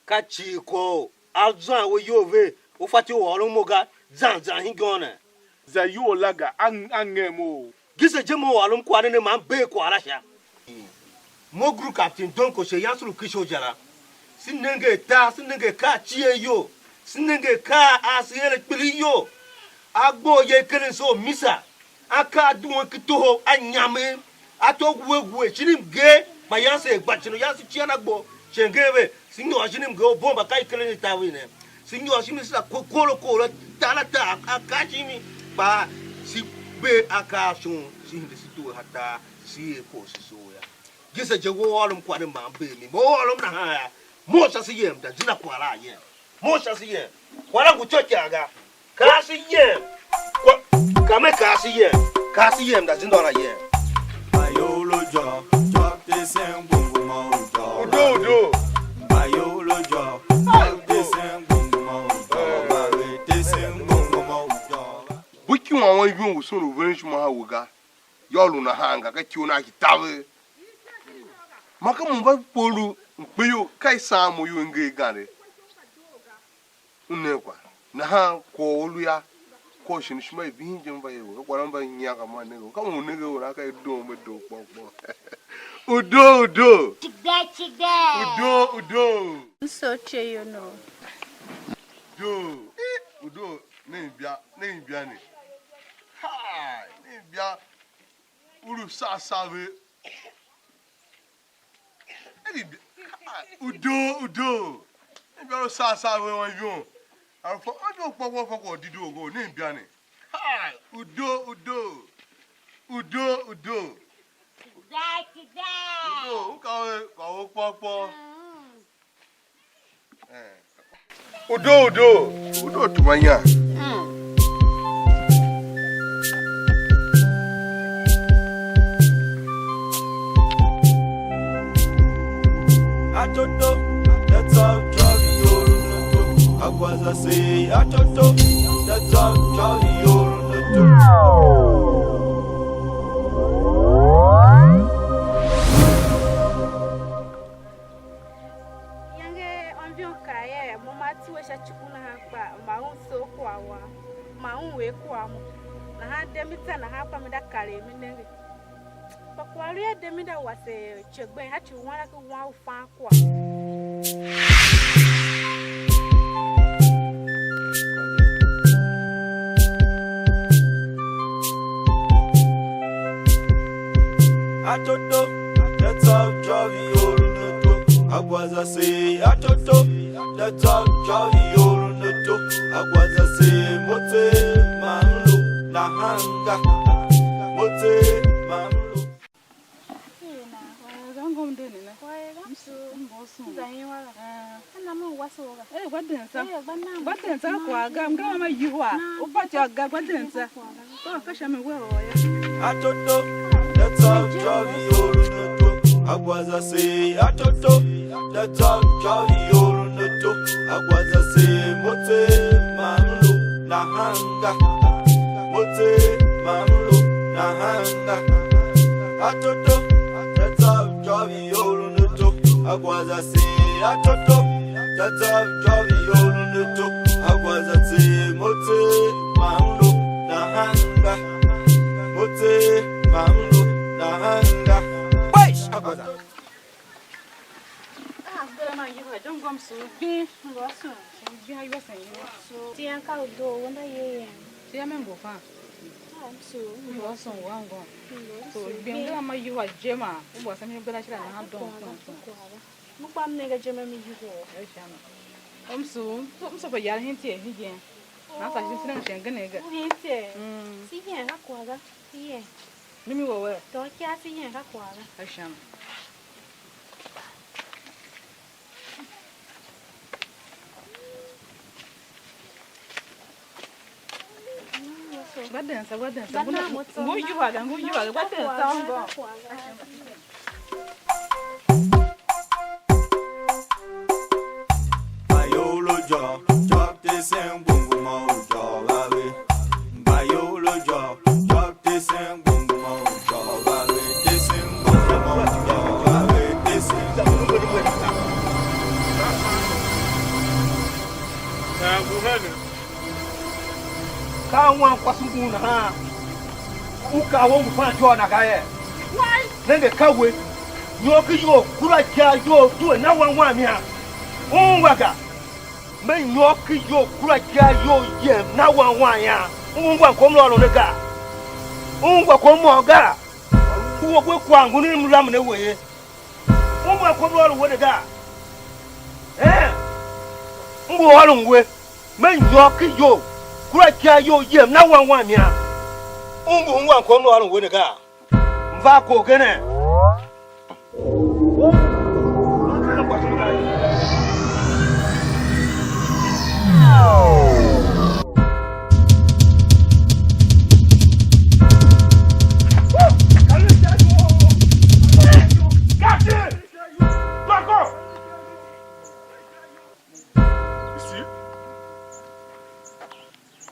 Ka cii kwagh u a zan we iyol ve, u fatyô u ôron mo ga, zan zan hingôn ne. Za iyol la ga, a, a ngem ou. Gise je mo ôron kwagh ne ne, man bee kwagh la sha. Mo group captain Donko she yan se lu ken shoja la. Se nenge a tar, se nenge a kaa a cie iyol, se nenge a kaa a se ere kpiligh iyol. A gbo ye keren se u misa. A kaa duen ken toho, a nyame, a to wue wue, shin mger, mayange se gba cin u yange se cian a gbo, shi ngee ve, se nyôr shin mger u bom mba ka i keren i taver ne. Se nyôr shin se la ko-, koro koro, tar la tar, a kaa shin mi, kpa se gbe a kaa shon, se hide se due ha tar, se er kwagh se soo ya. Gise je we ôron kwagh ne man bee mi, mo ôron nahan ya, mo sha se yem, da zina kwagh la a yem. Mo sha se yem, kwagh la ngu ityôikaa ga. Kasi yem. Kwa, kame kasi yem. Kasi yem da zindon a yem. Ayolo jọ, jọ te sen gbongoma u jọ. Udo, udo. Ayolo jọ, jọ te sen gbongoma u jọ. Ba ve te sen gbongoma u jọ. Bu ki wan wan yun u sun u veren shima ha u ga. Yô, lu nahan ga, ka ci u nan ki taver. Ma ka mo mba kpo lu mkpeyou, ka i saan mo iyol i nger gande. U ne kwa. Nahan kwagh u lu yô, kwagh u shin ishima i vihin je, m va er we. Ka kwagh la m va nyian ka ma nenge we. Ka mo u nenge we nahan ka i doo me doo kpôghôr kpôghôr. Udo, udo. Chigbe, chigbe. Udo, udo. M soo tye yono. Udo. Eh, udo. Ne mbia, ne mbia ne. Hai, ne mbia. U lu sar sar ve. Edi, kai, udo, udo. Edi, u sar sar ve wan ivom. A lu fa, a lu kpôghôr fa kwagh u dedoo go, ne mbia ne. Kai, udo, udo. Udo, udo. Dai, dai. Udo, u ka we, ka we kpôghôr kpôghôr. Udo, udo, udo tuma inya. Atoto, that's how Charlie Oronoto. Agwaza say, Atoto, that's how Charlie Oronoto. Iyange anmgbian kaa er: Mo ma tsuwe sha ci ku nahan, kpa ma un soo kwagh wam, ma un er kwagh mo. Nahan de mi za nahan, kpa mi da karegh mi nenge. Kpa kwagh lu a de mi da wase cegben, a ci u wan la ki wan u fan kwagh. Atoto, that's how Charlie Oronoto. Agwaza say, Atoto, that's how Charlie Oronoto. Agwaza say, Mote mamlo nahanga. Mote mamlo. Ee, na. Wa ga ngom de ne na. Wa ga. M su, m bo su. Za yin wa la. Ah. Ana mo wa so ga. Eh, gwa den sa. Eh, gwa nam. Gwa den sa kwagh ga, m ga ma yuhwa. U fatyô ga, gwa den sa. Ko ka sha mi we o ya. Atoto, that's how Charlie Oronoto. Agwaza say, Atoto, that's how Charlie Oronoto. Agwaza say, Mote mamlo nahanga. Mote mamlo nahanga. Atoto, that's how Charlie Oronoto. Agwaza say, Atoto, that's how Charlie Oronoto. Agwaza say, Mote mamlo nahanga. Mote mamlo nahanga. Wait, Agwaza. Ah, mbala ma yuha, dong gom su. Gbing. Ngô soo. Gbing aywa sen yo. So, tiyan ka u doo, wanda ye yen. Tiyan me mbo fa. Ah, m soo. Ngô soo wa ngô. Ngô soo. So, gbing, mbala ma yuha je ma. U bo sa mi gbela shira na ha dong. Mu kpa m nenge je ma mi yuha. E shana. M soo, m soo fa yar hin tie hin je. Na sa shi sina shen gene ga. U hin tie. Mm. Si yen ha kwagh ga. Si yen. Mimi wewe. To kia si yen ha kwagh ga. E shana. Gwa den sa, gwa den sa. Ngu yuhwa ga, ngu yuhwa ga. Gwa den sa, ngo. Mba yolo jọ, jọ te sen gbongoma u jọ va ve. Mba yolo jọ, jọ te sen gbongoma u jọ va ve. Te sen gbongoma u jọ va ve. Te sen gbongoma u jọ. Ka a wan kwase ngun nahan, u kaa we ngu fan ijôô na ga yee? Nenge ka we, nyôr ken iyol kura ikyav you due na wan wam yô, u ungwa ga. Me nyôr ken iyol kura ikyav you yem na wan wam yô, u ungwa kom lu ôron ne ga. U ungwa kom môm ga. U we kwagh ngun u m lamen a we ye. U ungwa kom lu ôron we ne ga. Ee, m ngu ôron we. Me nyôr ken iyol, kura ikyav you yem na wan wam yô, u ngu ungwan kwagh u m lu ôron we ne gaa? M va a kor genen.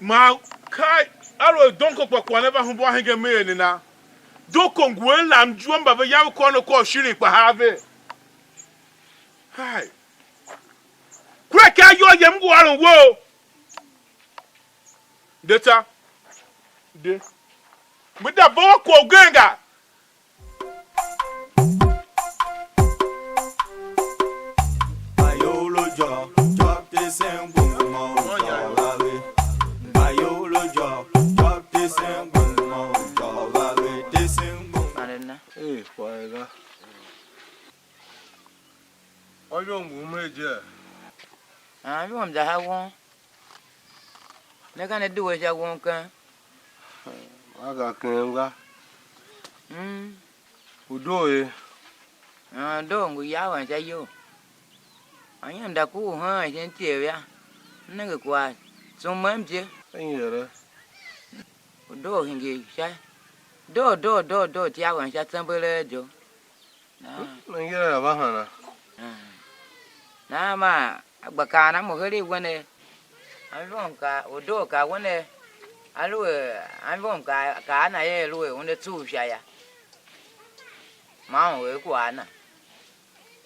Man ka aluer donko kpa kwagh ne va hemba henge me er nena? Donko ngu a lam iwua mba ve yam kôr ne kôr shinii kpa haa ve. Hai. Kura ki ayol yem ngu ôron we o. De tsô. De. Me da vough kwagh ugen ga. Mba iyolojo, jôp tesen gbongoma u jôr vave. Mba iyolojo, jôp tesen gbongoma u jôr vave, tesen gbongoma. Ane na. Eh, kwagh ga. Ôyom ngu me je. Ah, ôyom za ha won. Ne ka ne due sha won ken? A ka ken ga. Mm. U doo ye? Ah, doo ngu yaven sha iyou. Anyom da ku u heen shin ityev yô, m nenge kwagh, tsum mem je. Ka nyi ere? U doo hingir sha. Doo, doo, doo, doo, ityaven sha tsembelee jo. Nahan. Nenge la va hana? Ah. Nahan maa a gba kaan a mo heregh wener, anmgbianev ka u doo ka wener, aluer anmgbianev ka, ka a na er aluer una tsuugh sha yô, ma u er kwagh a na.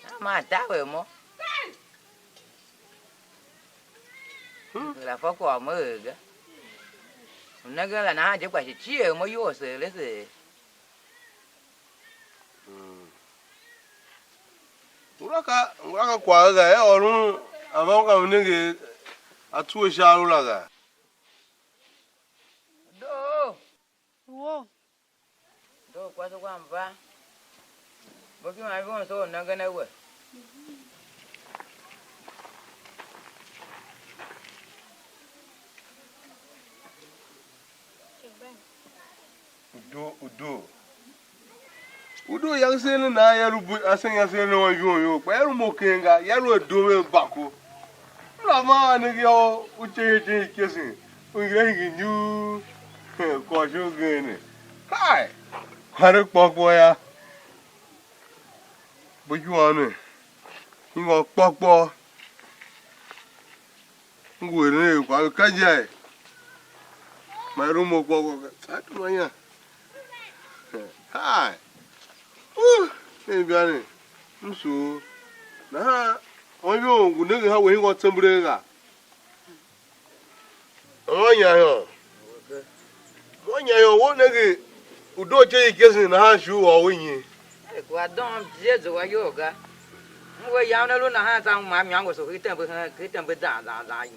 Nahan maa taver mo. Kera fa kwagh me er ga. U nengen la nahan je kpa shi cier mo iyol se ere se er. Mm. Ngula ka, ngula ka kwagh ga, er ôron a va ungwa u nenge a tsuwe sha a lu la ga. Doo. Wo. Doo kwase wam va. Bo ki ma von so u nengen a we. Udo, udo. Udo yange se ne nan ya lu bu asen ya se ne wan yon yo, kpa ya lu mo ken ga, ya lu a doo ve bako. Mla ma a nenge yô, u ceghe ceghe ikesen, u hingir a hingir nyuu, kôr shin ugen ne. Kai! Kwande kpôkpô ya. Bo iwua ne, hingir kpôkpô. M ngu eren er kwagh ka inja ye. Man i rumun kwagh kwagh ka a tuma inya. Hai. Uh, ne inja ne. M sugh. Nahan ongo ngu nenge ha we hingir tsembelee ga. Mo nya yô. Mo nya yô, wo nenge u doo ityô i kesen nahan shi u ôr we nyi? Kwagh doo je zua iyol ga. M we yam ne lu nahan, tsô m ma m nyôngo so ken tembe hen, ken tembe zan zan zan.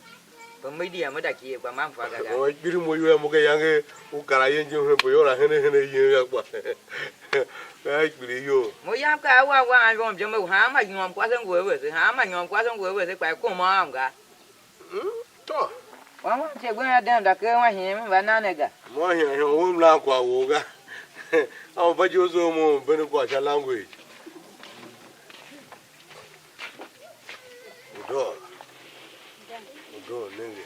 Kpa media me da kie kpa ma m fa ga ga. Mo kpiligh mo iwer mo ga yange u kar a yen je hen bo yô la hen hen yen ga kpa. Ka kpiligh iyol. Mo yam ka a wa wa an yom je me hanma yom kwase ngu a vese, hanma yom kwase ngu a vese kpa i kuma am ga. Mm, tô. Wan wan che gben a dem da ker wan him va na ne ga. Mo hian hian u m lan kwagh wou ga. A u va je u zough mo u bende kwagh sha language. Udoo. Udoo nenge.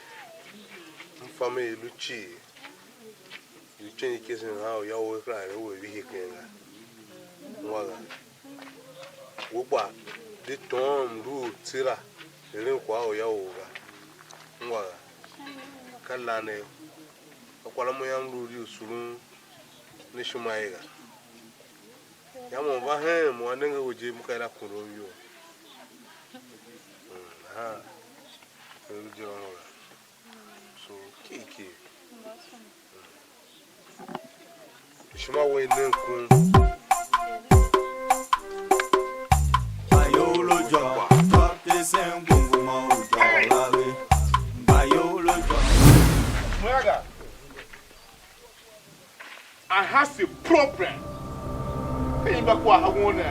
M fa me i lu cii. Lu icen ikesen a u ya u kera eren we vihi ken ga. Ungwa ga. We kpa, di tôôn mlu u tsira, eren kwagh a uya ou ga. Ungwa ga. Ka lanev. Ka kwagh la mo yam lu di u surun ne ishima ye ga. Yam u va hen mo a nenge we je, mo ka er a kundum iyol. Mm, nahan. Ve lu je ungwa ga. So, kighkigh. Ishima we i nen kun. Mba iyolo jô, tôp tesen ngungu ma u jôr la ve. Mba iyolo jô. Mwaga, I has a problem. Ka imba kwagh a won ne.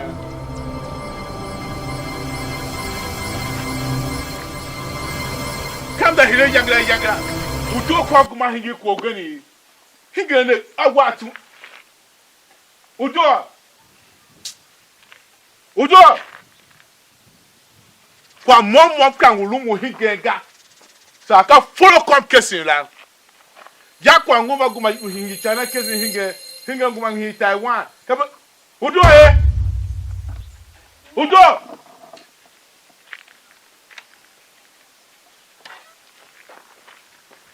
Ka m da hire yangira yangira. U doo kwagh gema hingir kwagh ugen. Hingir ne a wa tu. Udoo. Udoo. Kwagh môm môm ka ngu lun u hingen ga. Saa ka folo kôm kesen la. Ya kwagh ngum a guma u hingir ican a kesen hingen, hingen ngum a hingir Taiwan. Ka be, udoo ye. Udoo.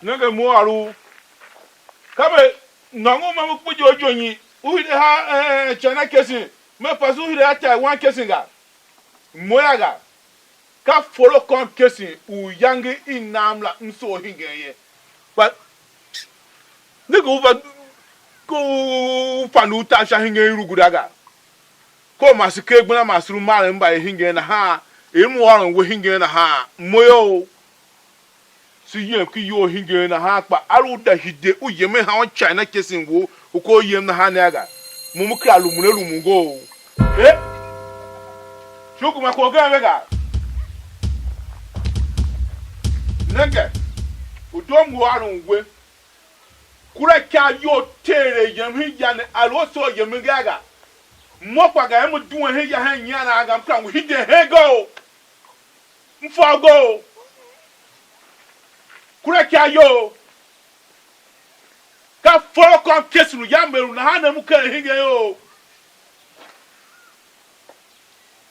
Nenge mo ôr u. Ka me nôngo u ma me kpe ijo ijo nyi? U hide ha, eh, China kesen. Me pase u hide ha Taiwan kesen ga. Mo ya ga. Ka forokôm kesen u iyange i nam la m soo hingen ye. Kpa nenge u va, u pande u tav sha hingen i lu guda ga. Ko mase ker gbena mase lu maren mba i hingen nahan, er m ôron we hingen nahan, mo yô. Se yem ken iyol hingen nahan, kpa a lu u da hide u yemen hanma China kesen wou, u kor yem nahan ne a ga. Mo m kera lumun a lumun ngoo. Eh? Shi u gema kwagh ugen ve ga? Nenge, u doo m ngu ôron we. Kura ikav you teere yem hen ya ne, a lu a soo yemen ga ga. Mo kpa ga m duen hen ya hen nyian a ga, m kera ngu hiden hen ga o. M fa go. Kura ikav you. Ka forokôm kesen u ya m er u nahan ne m keren hingen you.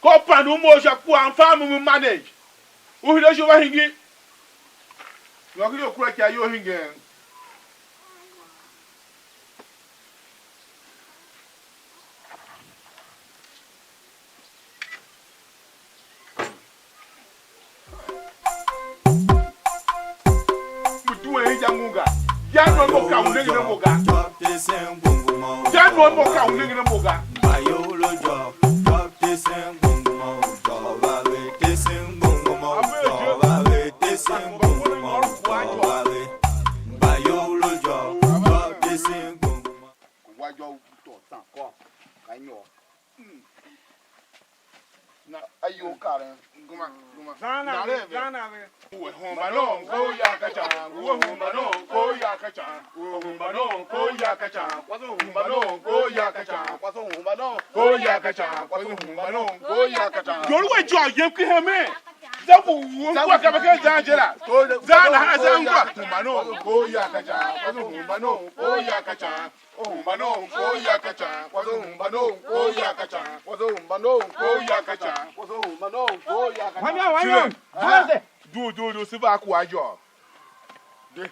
Ko pande u mough sha kua, m fa mi, mi manage. U hide sha u va hingir. Nyôr ken ior kura ikav you hingen. Mu duen hen ya ngun ga. Ya no mo ka u nengen a mo ga. Ya no mo ka u nengen a mo ga. Wa jô u tôô tsan kôr, ka nyôr. Na ayou karen. Guma, guma. Zan a ve, zan a ve. Uwe humba no, ko ya ka cha. Uwe humba no, ko ya ka cha. Uwe humba no, ko ya ka cha. Kwaso humba no, ko ya ka cha. Kwaso humba no, ko ya ka cha. Kwaso humba no, ko ya ka cha. Dol we jô yem ki hemen. Za bu wu kwa ka ba ke zan je la. Zan na ha zan kwa. Humba no, ko ya ka cha. Kwaso humba no, ko ya ka cha. Ohumba no, ko ya ka cha, kwaso humba no, ko ya ka cha, kwaso humba no, ko ya ka cha, kwaso humba no, ko ya ka cha. Wanya, wanya. Chile. Mose. Du, du, du, se va kua jô. De.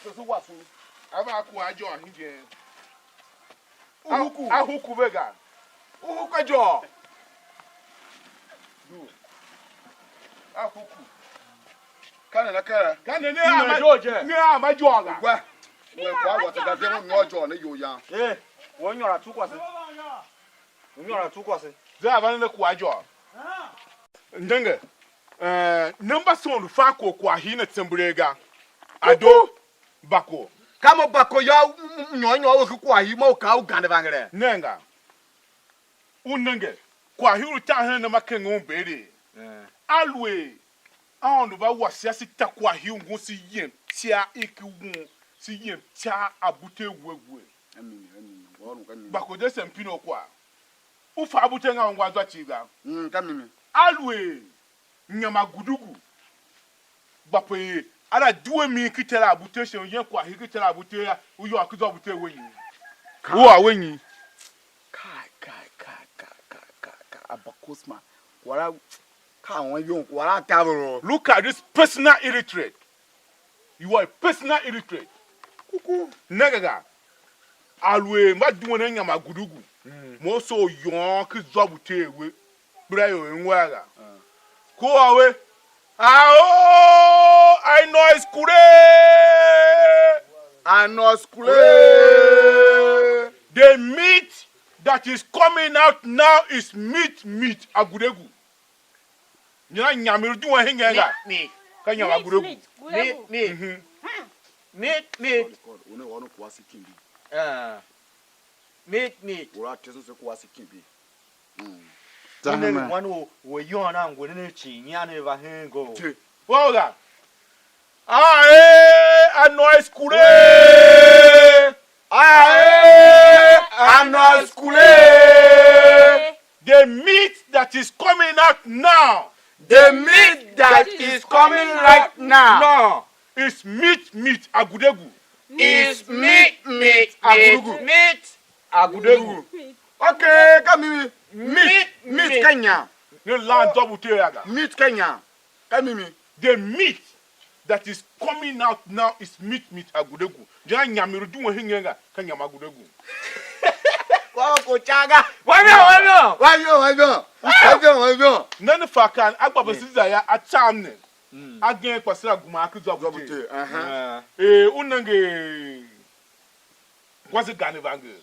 So se wasu. A va kua jô hingen. Uhuku. A huku ve ga. Uhuku jô. Du. A huku. Ka nana kera? Ka ne ne a ma jô je. Ne a ma jô ga. Gwa. We kwa wa ta ga de mo nyô jô ne yo ya. Eh, wo nyôr a tsu kwase. Wo nyôr a tsu kwase. Za va ne kwa jô. Ndenge. Eh, namba son lu fa ko kwa hi ne tsembere ga. Ado bako. Ka mo bako yô, nyô nyô we ku kwa hi mo ka u gande vangere. Nenga. U nenge, kwaghhir u tan hen a ma kenge un beere. Eh. Aluer Aôndo va wase ase ta kwaghhir u ngun se yem tia i ki wun, se yem tia a bute we we. Ka mimi, ka mimi. Wa ôron ka mimi. Gba ko de se mpin u kwagh. U fa bute nga ungwa zwa cii ga. Mm, ka mimi. Aluer nyama gudugu. Gba pe er a la due mi ki tera a bute shin, u yen kwaghhir ki tera a bute a, u yôô ki zwa bute we nyi? U a we nyi? Kai, kai, kai, kai, kai, kai, kai, Abba Cosma. Kwara, ka on yon, kwara a taver o. Look at this personal illiterate. You are a personal illiterate. Kuku. Nenge ga. Aluer mba duen a nyama gudugu, mm, mo so u yôôn ki zwa bu tee we, bra ior i ngwa ga. Mm. Ko a we, ao, I know it's kure. I know it's kure. The meat that is coming out now is meat, meat, agudegu. Nyina nyam i lu duen hingen ga. Meat, meat. Ka nyam a gure gu. Meat, meat. Mhm. Meat, meat. Sorry, God, u ne ôron kwase kimbi. Ah. Meat, meat. Ura tesen se kwase kimbi. Mm. U ne wan u, u yôôn a ngwe ne cii nyian ne va hen go. Te. Wa ga. Ah, eh, a noise kure. Ah, eh, a noise kure. The meat that is coming out now. The meat that is coming right now. Now is meat, meat, agudegu. Is meat, meat, agudegu. Meat, agudegu. Okay, ka mimi. Meat, meat, meat, ka nya. Ne lan double te ya ga. Meat ka nya. Ka mimi. The meat that is coming out now is meat, meat agudegu. Jana nyam i lu duen hingen ga, ka nyam agudegu. Kwa ko chaga. Wa mio, wa mio. Wa mio, wa mio. Wa mio, wa mio. Nani fakan, agba basiza ya a tsam ne. Mm. A gen kwase la guma a ki zwa bute. Zwa bute, aha. Eh, u nenge kwase gani vange.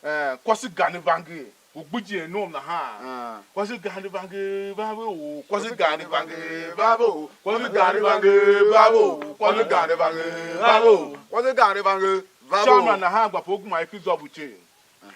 Eh, kwase gani vange. U gbidye nom nahan. Ah. Kwase gani vange, vave o. Kwase gani vange, vave o. Kwase gani vange, vave o. Kwase gani vange, vave o. Kwase gani vange, vave o. Tsam la nahan gba pe u guma a ki zwa bute.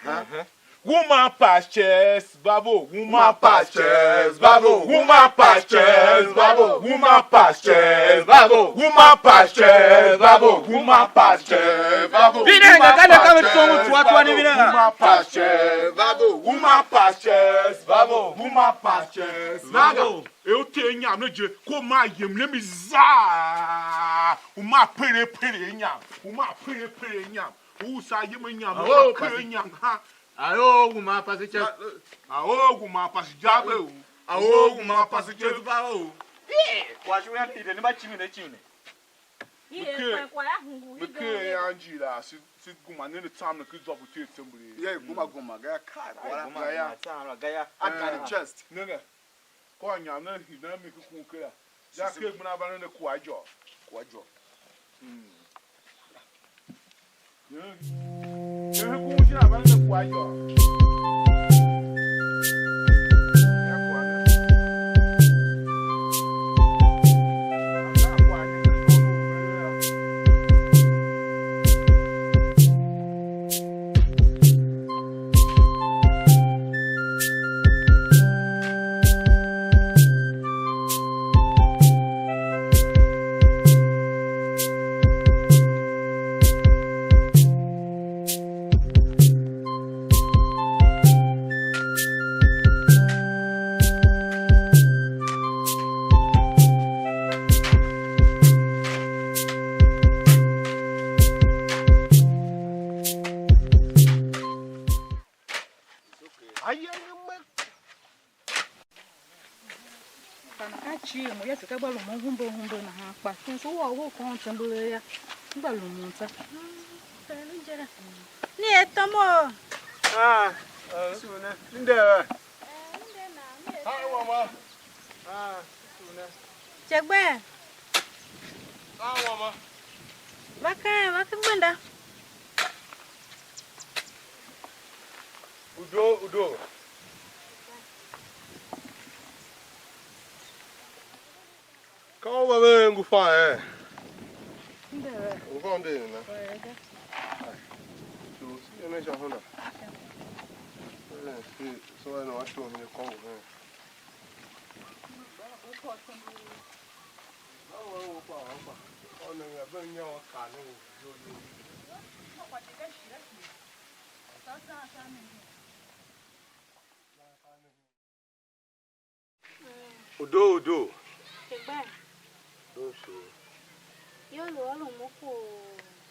Aha. Woman pastures, vavo, woman pastures, vavo, woman pastures, vavo, woman pastures, vavo, woman pastures, vavo, woman pastures, vavo. Vine nga ka ne ka ve tsongo tsua tsua ni vine nga. Woman pastures, vavo, woman pastures, vavo, woman pastures. Naga, e u te nyam ne je, ko ma yem ne mi za. U ma pere pere nyam, u ma pere pere nyam. U sa yem a nyam, aho, u kere nyam ha. Aho, u ma pase che. Aho, u ma pase jabe u. Aho, u ma pase che va u. Ye, kwa shi ya ni de ni ba chimi ne chimi. Ye, kwa kwa ya hungu. Me ke anjira si si guma ne ne tsam ne ki zwa bu te tsembere. Ye, guma guma ga ya kai kwa la. Guma ga ya. Guma tsam la ga ya. I got it just. Ne ne. Kôr nyam ne hii nan mi ki kun kera. Ya ke gbena va ne kwagh jô. Kwagh jô. Mm. Ye, ye kun shin a va ne kwagh jô. Ya kwagh ne. Ya kwagh ne. Kana ka cie mo yase ka gba lumun humbe humbe nahan kpa ken se wua u kon tembele ya. M gba lumun tsô. Ni e tomo. Ah, sune. Nde. Ah, mama. Ah, sune. Chegbe. Ah, mama. Va ken, va ken gbenda. Udo, udo. Ka u va ve ngu fan, eh? Ngu fan de na? So, si ne sha Honda. Eh, si, so, eh, no, a to ne kôngo, eh. Udo, udo. Chegbe. Doo soo. Yô, lu ôron mo kwagh u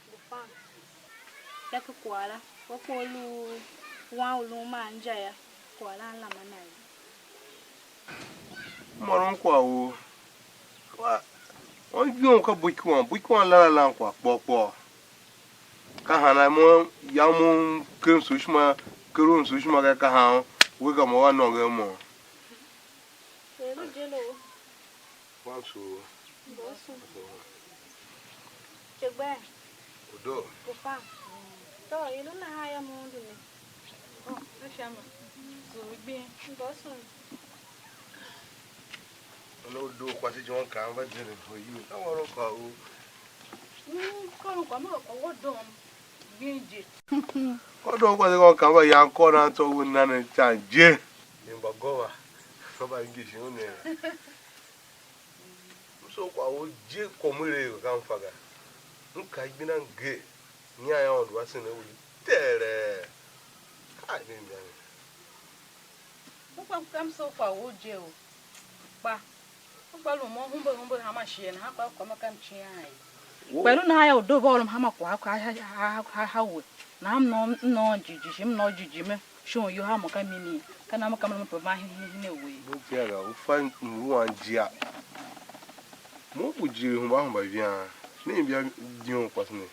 ngu fan. Sha ki kwagh la, we kpa u lu wan u lun ma anja yô, kwagh la a lama na ye. M ôron kwagh u, kpa, wan yum ka buki wan, buki wan la la lan kwagh kpôr kpôr. Ka hana mo yam u ker msughshima, ker u msughshima ga, ka han we ka mo wa nôngo a mo? Er u je lo. Wam sugh. Mbosu. Chegbe. Udo. Kufa. To, i lu nahan yô, mo undu ne. Oh, ka sha mi. Sugh gbing. Mbosu. Ana u doo kwase je wan kaan va zeren ho yu. Ka wan u kwagh u. Mm, ka u kwagh ma kwagh wo doo gbing je. Ka u doo kwase wan kaan va yan kôr nan tsô u nan ne can je. Ye mba gôva. Ka mba ngi shi u ne. M soo kwagh u je kom u ilegh ka m fa ga. M ka gbina mnger, nyian ya Aôndo a sene u lu teeree. Kai, ne mba ne. U kpa m soo kwagh u je u kpa. U kpa lu mo humbe humbe hanma shighe nahan kpa kwagh ma ka m cian ye. Kpa lu nahan yô, u doo va ôrom hanma kwagh a, a, a, a, a we. Nahan m nôô, m nôô jighjigh, m nôô jighjigh me. Shon iyol a mo ka mimi, ka nan mo ka mo pe van hen, hen, hen a we. Mo bia ga, u fa mlu wan jia. Mo ngu jighjigh hemba hemba vian, ne imbia dion kwase ne.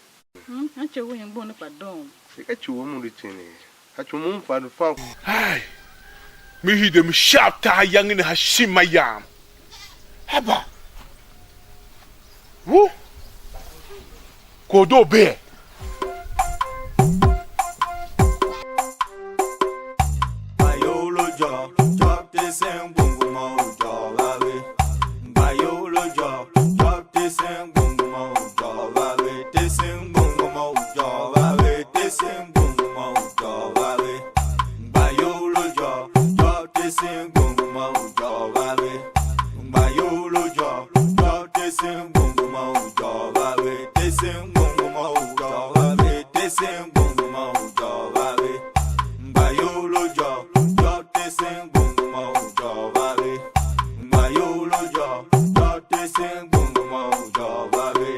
Hmm, a ce u hingir mbu ne kpa doo. Se ka ci u a mo lu cene. A ci u mo m fa fan. Hai! Me hide me sha tar ayange ne ha shima yam. Haba! Wu! Kodo be! Mba iyolo jôb, jôb tesen gbongoma u jôb a ve. Mba iyolo jôb, jôb tesen gbongoma u jôb a ve. Tesen gbongoma u jôb a ve. Tesen gbongoma u jôb a ve. Mba iyolo jôb, jôb tesen gbongoma u jôb a ve. Mba iyolo jôb, jôb tesen gbongoma u jôb a ve. Tesen gbongoma u jôb a ve. Tesen